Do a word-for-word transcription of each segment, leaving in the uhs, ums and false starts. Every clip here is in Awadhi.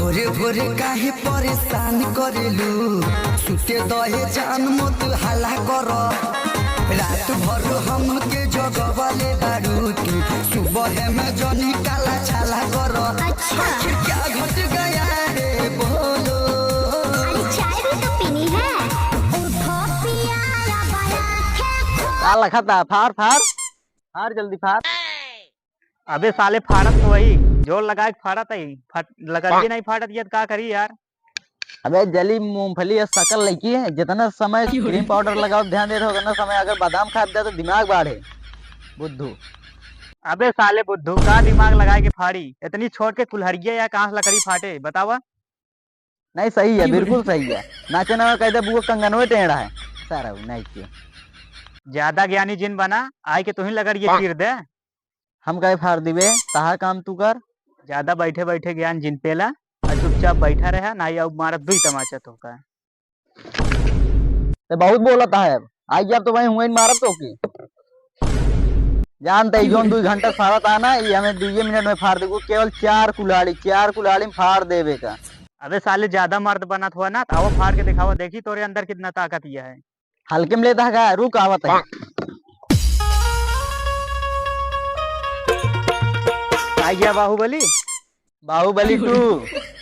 भोरे भोरे काहे परेशान करेलू? सुते दहे जान, मत हल्ला कर। रात भर हमके जगवले बारू तू, सुबह में जनी काला छाला कर। अच्छा। आखिर क्या घट गया रे बोलो? अरे, चाय भी तो पीनी है। उठो पिया या बड़ा खेत। का लखत है? फार, फार। फार, जल्दी फार। अबे साले, फाड़त तो वही, जोर लगाए के फाड़त है, फट-, लकड़िए नहीं फाड़त, ये का करी यार? अबे जली मूंगफली या शकल लइकी है, जितना समय cream powder लगाओ ध्यान देत हो, उतना समय अगर बादाम खात जाए तो दिमाग बाढ़े, बुद्धू। अबे साले बुद्धू, का दिमाग लगाए के फाड़ी? इतनी छोट के कुल्हरिया या कहाँ से लकड़ी फाटे, बतावा? नहीं, सही है, बिल्कुल सही है। नाचे ना कह दे, बुआ कंगनवे टेढ़ा है। सारा उ नहीं किया। ज्यादा ज्ञानी जिन बना, आए के तुही लकड़िए चीर दे। हम काहे फाड़ दिबे? तहार काम तू कर। ज्यादा बैठे बैठे ज्ञान जिन पेला, और चुपचाप बैठा रहा, ना आउ मारब दुई तमाचा तोहका। ते बहुत बोलत है, अब आई जाब तो वहीं हुए मारब तोके। जानते ही जोन दुई घंटा फाड़त आना, ये हमें दुइये मिनट में फाड़ देबो। केवल चार कुल्हाड़ी, चार कुल्हाड़ी में फाड़ देबे का। अबे साले, ज्यादा मर्द बनत हुआ ना, तो आओ फाड़ के दिखावा, देखी तोरे अंदर कितना ताकत ये है। हल्के में लेता है का? रुक, आवत है। आ गया बाहुबली। बाहुबली टू।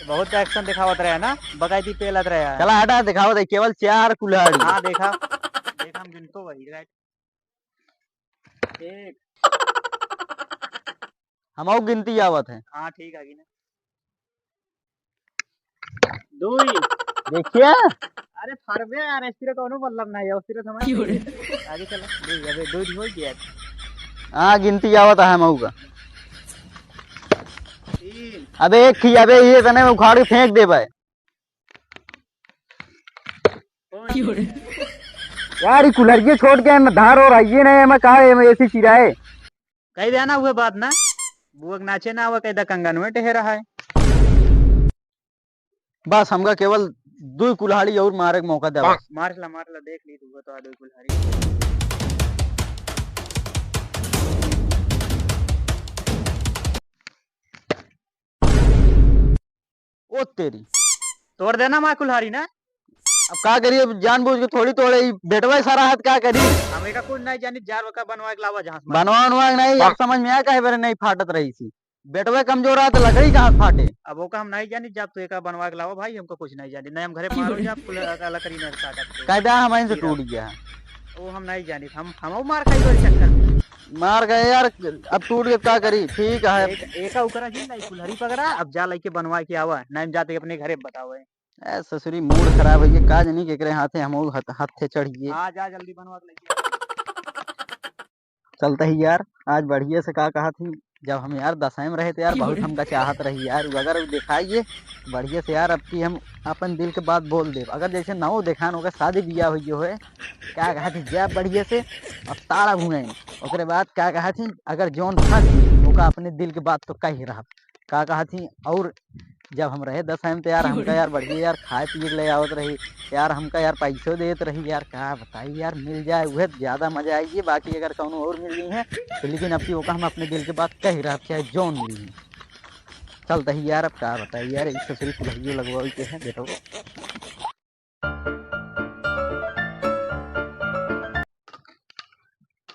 बहुत action दिखावत रहे ना, बकायदी पेलत रहे। चला हटा, दिखावत है, केवल चार कुल्हाड़ी। हाँ, देखा, देखा, हम गिनतो वही, right। एक। हमहू गिनती आवत है। हाँ, ठीक है, गिने। दुई। देखिए। अरे, फरबे यार, इस तरह कौनो मतलब नहीं है, उस तरह समझ क्यों रे? नहीं। आगे चलो। दुई, अबे, दुई हो गया। हाँ, गिनती आवत है हमहू का। तीन। अबे, एक ही, अबे, ये तने उखाड़ के फेंक दे भाई। क्यों रे? यार, ये कुल्हरिये छोड़ के न धार और आइए ना, एमा का, एमा ऐसी चिराए। कह देना हुए बात ना, बुआ के नाचे ना आवे, कह दा कंगन में टेढ़ा है। बस हमका केवल दुई कुल्हाड़ी और मारे के मौका दे बस। मार ला, मार ला, देख ली तू तो आ दुई कुल्हाड़ी। ओ तेरी। तोड़ देना माँ कुल्हाड़ी ना। अब का करी, अब जानबूझ के थोड़ी तोड़े, ई बेटवा सारा हाथ का करी? हम एका कुछ नहीं जानी, जार ओका बनवा के लावा जहाँ से बनवा बनवा नहीं, अब समझ में आया काहे बेरे नहीं फाटत रही सी। बेटवा कमजोर है तो लकड़ी कहाँ से फाटे? अब ओका हम नहीं जानी, जब तो एका बनवा के लावा भाई, हमको कुछ नहीं जानी, नहीं हम घरे मारो जा, कुल लकड़ी नहीं काटत। कायदा हमारे से हीरा। टूट गया है। वो हम नहीं जानी, हम, हम मार खाई तोरे चक्कर में। मार गए यार, अब टूट गए, का करी? ठीक है। एक, एका उकरा जी नहीं, कुल्हरी पकड़ा, अब जा लइके बनवा के आवा, नहीं हम जाते अपने घरे बतावे। ए ससुरी, मूड खराब है ये, का जानी केकरे हाथे हम हथ, हाथे चढ़ गए। हाँ, जा जल्दी बनवा के लइके आ। चलता ही यार, आज बढ़िया से का कहा थी, जब हम यार दसैं में रहे तो यार बहुत हमका चाहत रही यार, उ अगर उ दिखाइए बढ़िया से यार, अब की हम अपन दिल के बात बोल देब। अगर जैसे नौ देखान होगा, शादी बियाह हुई जो है, का कहा थी, जब बढ़िया से अब ताला भुनाई, ओकरे बाद का कहा थी, अगर जौन फंस गई, ओका अपने दिल के बात तो कह ही रहा। का कहा थी, और जब हम रहे दसैं में तो यार, हमका यार बढ़िया यार खाए पिए के ले आवत रही यार, हमका यार पैसो देत रही यार, का बताई यार, मिल जाए उहे ज्यादा मजा आई, बाकी अगर कौनो और मिल गई है तो, लेकिन अब की ओका हम अपने दिल के बात कह रहा, चाहे जौन मिली। चलता ही यार, अब का बताई यार, इस ससुरी कुल्हरियो लगवाई के है बेटो।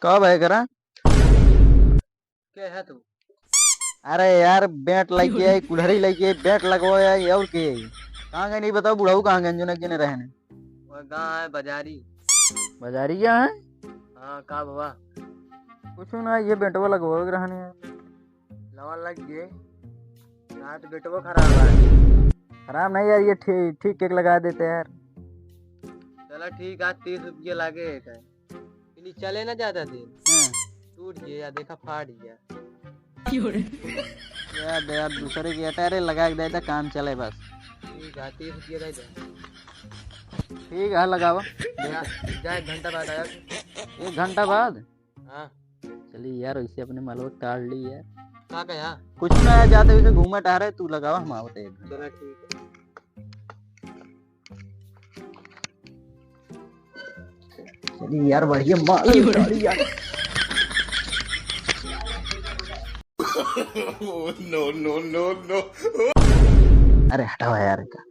का भाई करा? के है तू? अरे यार, बेंट लइके आई, कुल्हरी लइके आई, बेंट लगवाए आई, और के आई? कहाँ गए नहीं बताओ, बुढ़ऊ कहाँ गए, जोन एक जने रहने? वो गाँव है, बाजारी। बाजारी क्या है? हाँ, का भवा? कुछ ना, ये बेंटवा लगवाए के रहने हैं। लवा लग गए। ना तो बेंटवा खराब है। खराब नहीं यार, ये ठीक, ठीक एक लगा देते यार। चला ठीक, आज तीस रुपये लागे है। इनी चले ना ज्यादा दिन। हाँ। टूट गया, देखा फाट गया। क्यों रे? यार दे यार, दूसरे के टायर लगा के दे दे, काम चले बस। ठीक है, तीस रुपये दे दे। ठीक है, लगावा। जा, जा, एक घंटा बाद आया। एक घंटा बाद? हाँ। चलिए यार, वैसे अपने मालवा काट ली यार। का कहा? कुछ ना यार, जाते वैसे घूमे टहरे, तू लगावा, हम आवते एक घंटा। चला ठीक है। चलिए यार, बढ़िया माल गाड़ी यार। Oh, no, no, no, no। अरे हटावा यार इनका।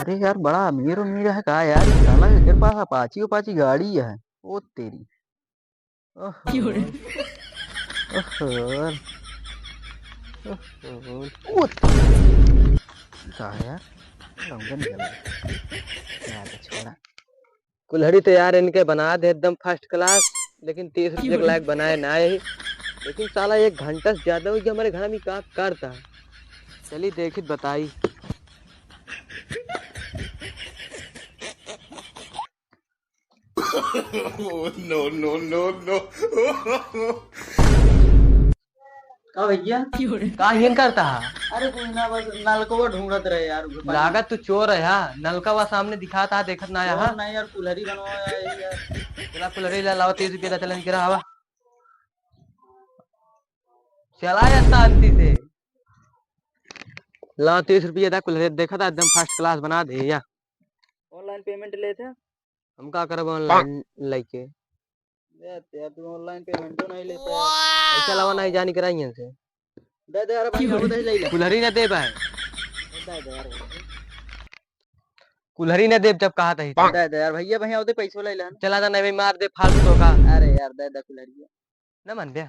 अरे यार, बड़ा अमीर अमीर है का यार? साला के पास अपाची उपाची गाड़ी है। ओ तेरी। ओहो। क्यों रे? ओहो। ओहो। ओ तेरी। का है यार? लौंडन चला। यार छोड़ा। कुल्हड़ी तो यार इनके बना दे एकदम first class, लेकिन तीस रुपये के लायक बनाए ना यही। लेकिन साला एक घंटा से ज्यादा हो गया हमारे घर में, का करता है? चली देखी बताई। Oh, no, no, no, no। का भैया? का हियन करता है? अरे कुछ ना, बस नलकवा ढूंढत रहे यार, उहे पानी। लागत तू चोर है, हाँ? नलकवा सामने दिखाता है, देखत ना आया, चोर हाँ? नहीं यार, कुल्हड़ी बनवाया है यार। चला कुल्हड़ी ला, लावा तीस रुपया दा, चला निकरा हवा। चला या शांति से। ला तीस रुपया दा, कुल्हड़ी देखा था, एकदम first class बना दे या। Online payment लेते हैं। हम का करब online लइके? दे यार, तू online payment तो नहीं लेता यार। पैसा लावा नहीं जानी कराई इनसे। दे दे यार भाई, अब दे ले ले। कुल्हरी ना दे भाई। दे दे यार। कुल्हरी ना दे जब कहा तही तो। दे दे यार भैया, भैया, ओदे पैसो ले ले। चला जा नहीं भाई, मार दे फालतू का। अरे यार, दे दे कुल्हरिया। ना मन बे।